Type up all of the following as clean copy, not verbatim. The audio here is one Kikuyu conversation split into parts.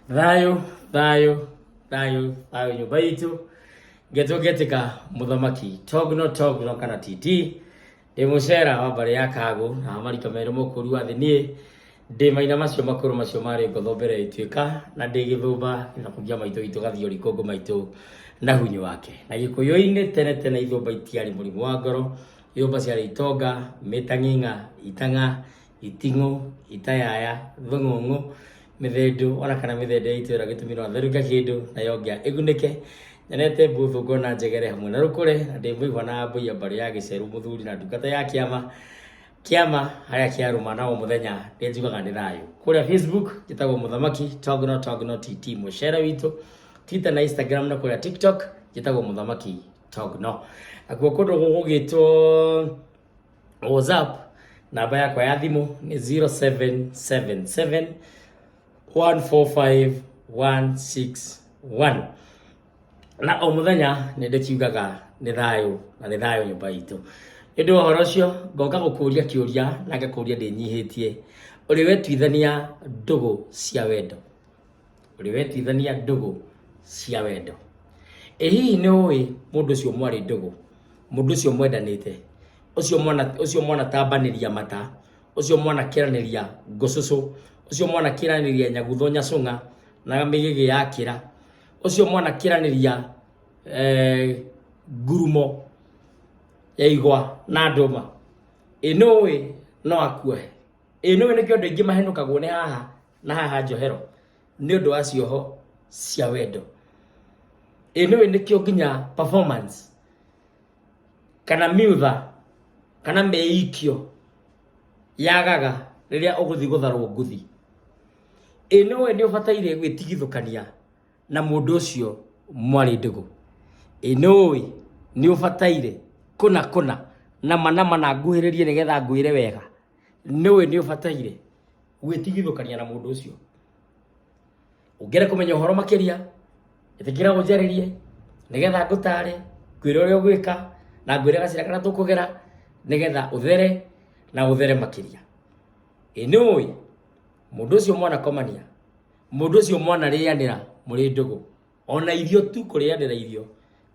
Thayũ, thayũ, thayũ, thayũ nyũmba itũ. Ngetwo ngetĩka mũthamaki Togno Togno kana TT. Ndĩ mũcera wa mbarĩ ya Kagũ na wa marika merĩ mũkũru wa thĩ niĩ. Ndĩ maina macio makũrũ macio marĩ ngotho mbere ya ituĩka na ndĩ gĩthũmba gĩthaku kĩa maitũ witũ gathiori kũngũ maitũ na hunyũ wake. Na gĩkũyũ-inĩ tene tene ithũmba itiarĩ mũrimũ wa ngoro, ithũmba ciarĩ itonga, mĩtang'ing'a, itang'a, iting'ũ, itayaya, thũng'ũng'ũ, mĩthendũ ona kana mĩthende ya itũra gĩtũmi no atherũke kĩndũ na yongea ĩgunĩke. Nyonete mbũthũ ngona njegere hamwe na rũkũre na ndĩ mũihwa na mbũi ya mbarĩ ya gĩcerũ mũthuri na ndungata ya kĩama kĩama harĩa kĩarũma na o mũthenya nĩ njugaga nĩ thayũ. Kũrĩa Facebook njĩtagwo mũthamaki Togno Togno TT mũcere witũ, Twitter na Instagram na kũrĩa TikTok njĩtagwo mũthamaki Togno. Nakuo kũndũ gũgũgĩtwo WhatsApp namba yakwa ya thimũ nĩ 0777 145 161 na o mũthenya nĩ ndĩkiugaga nĩ thayũ na nĩ thayũ nyũmba itũ. Nĩ ũndũ wa ũhoro ũcio ngoka gũkũria kĩũria na ngakũria ndĩnyihĩtie, ũrĩ wetuithania ndũgũ cia wendo? Ũrĩ wetuithania ndũgũ cia wendo? Ĩ hihi nĩ ũĩ mũndũ ũcio mwarĩ ndũgũ, mũndũ ũcio mwendanĩte, ũcio mwana ũcio mwanatambanĩria mata, ũcio mwanakĩranĩria ngũcũcũ, ũcio mwanakĩranĩria nyagutho nyacũng'a na mĩgĩgĩ ya kĩra, ũcio mwanakĩranĩria eh, ngurumo ya igwa na ndũma, ĩ nĩ ũĩ no akuohe? Ĩ nĩ ũĩ nĩkĩo andũ aingĩ mahenũkagwo nĩ haha na haha njohero nĩ ũndũ wa cioho cia wendo? Ĩ nĩũĩ nĩkĩo nginya performance kana miutha kana mĩikio yagaga rĩrĩa ũgũthiĩ gũtharwo nguthi? Ĩ nĩũĩ nĩ ũbataire gwĩtigithũkania na mũndũ ũcio mwarĩ ndũgũ? Ĩ nĩũĩ nĩ ũbataire kũna kũna nama nama na nguhĩrĩrie nĩgetha ngwĩre wega? Nĩũĩ nĩ ũbataire gwĩtigithũkania na mũndũ ũcio? Ũngĩenda kũmenya ũhoro makĩria, ĩtĩkĩra ũnjarĩrie nĩgetha ngũtare, ngwĩre ũrĩa ũgwĩka na ngwĩre gacĩra karĩa tũkũgera nĩgetha ũthere na ũthere makĩria. Ĩ nĩũĩ mũndũ ũcio mwanakomania, mũndũ ũcio mwanarĩanĩra mũrĩ ndũgũ, ona irio tu kũrĩanĩra irio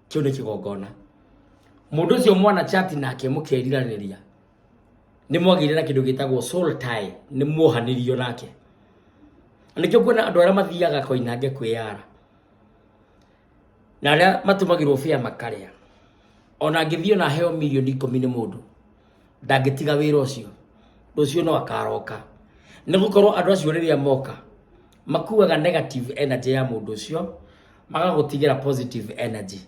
kĩu nĩ kĩgongona. Mũndũ ũcio mwana chat nake mũkeriranĩria nĩ mwagĩire na kĩndũ gĩtagwo soul tie, nĩ muohanĩrio nake. Na nĩkĩo kuona andũ arĩa mathiaga koinange kwĩyara na arĩa matũmagĩrwo bĩa makarĩa, ona angĩthiĩ ona aheo mirioni 10 nĩ mũndũ ndangĩtiga wĩra ũcio, rũciũ no akaroka. Nĩ gũkorwo andũ acio rĩrĩa moka makuaga negative energy ya mũndũ ũcio magagũtigĩra positive energy.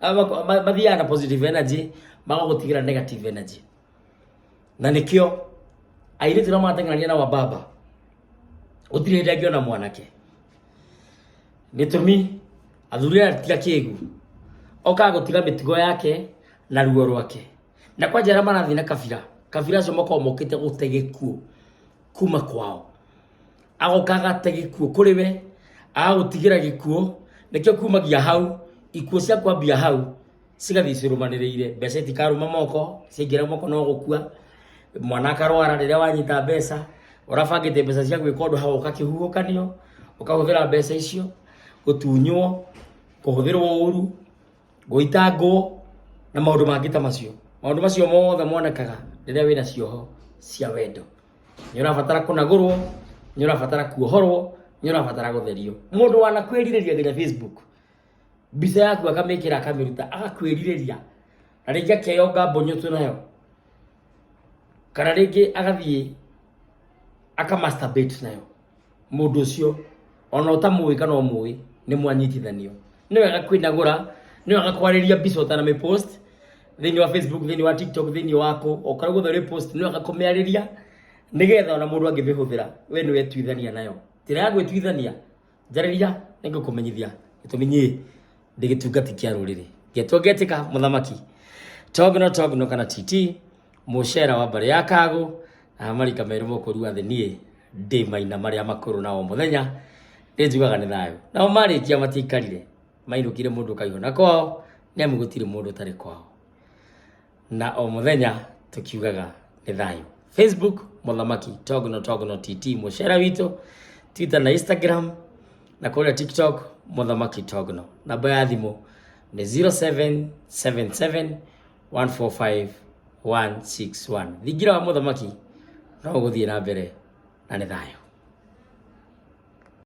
Mathiaga na positive energy magagũtigĩra negative energy. Na nĩkĩo airĩtu arĩa marateng'erania na wababa gũtirĩ hĩndĩ angĩona mwanake. Gĩtũmi athuri aya ti akĩgu, okaga gũtiga mĩtugo yake na ruo rwake. Na kwanja arĩa marathiĩ na kabira, kabira acio makoragwo mokĩte gũte gĩkuũ kuma kwao. Agoka agate gĩkuũ kũrĩ we, agagũtigĩra gĩkuũ, nĩkĩo kumagia hau, ikuũ cia kwambia hau cigathiĩ cirũmanĩrĩire. Mbeca itikarũma moko, ciaingĩra moko no gũkua, mwana akarwara rĩrĩa wanyita mbeca, ũrabangĩte mbeca cia gwĩka ũndũ hagoka kĩhuhũkanio, ũkahũthĩra mbeca icio, gũtunywo, kũhũthĩrwo ũru, gũitangwo na maũndũ mangĩ ta macio. Maũndũ macio mothe monekaga rĩrĩa wĩna cioho cia wendo. Nĩ ũrabatara kũnagũrwo, nĩ ũrabatara kuohorwo, nĩ ũrabatara gũtherio. Mũndũ wanakwĩrirĩria nginya Facebook, mbica yaku akamĩkĩra akamĩruta, agakwĩrirĩria na rĩngĩ akeyonga mbũnyũtũ nayo, kana rĩngĩ agathiĩ aka masturbate nayo. Mũndũ ũcio ona ũtamũĩ kana ũmũĩ nĩ mwanyitithanio. Nĩ wega kwĩnagũra, nĩ wega kwarĩria mbica ũtanamĩ post thĩinĩ wa Facebook, thĩinĩ wa TikTok, thĩinĩ wa kũ, o kũrĩa guothe ũrĩ post nĩ wega kũmĩarĩria nĩgetha ona mũndũ angĩmĩhũthĩra we nĩ wetuithania nayo. Njĩra ya gwĩtuithania, njarĩria nĩ ngũkũmenyithia gĩtũmi niĩ ndĩ gĩtungati kĩa rũrĩrĩ. Ngetwo ngetĩka mũthamaki Togno Togno kana TT mũcera wa mbarĩ ya Kagũ na marika merũ mũkũru wa thĩ niĩ ndĩ maina marĩa makũrũ na o mũthenya nĩ njugaga nĩ thayũ. Nao marĩkia matiaikarire, mainũkire mũndũ kaihũ na kwao nĩ amu gũtirĩ mũndũ ũtarĩ kwao. Na o mũthenya tũkiugaga nĩ thayũ. Facebook mũthamaki Togno Togno TT mũcera witũ, Twitter na Instagram. Na kũrĩa TikTok Mũthamaki Togno. Namba ya thimũ nĩ 0777 145 161. Thingira wa Mũthamaki no ũgũthiĩ na mbere na nĩ thayũ.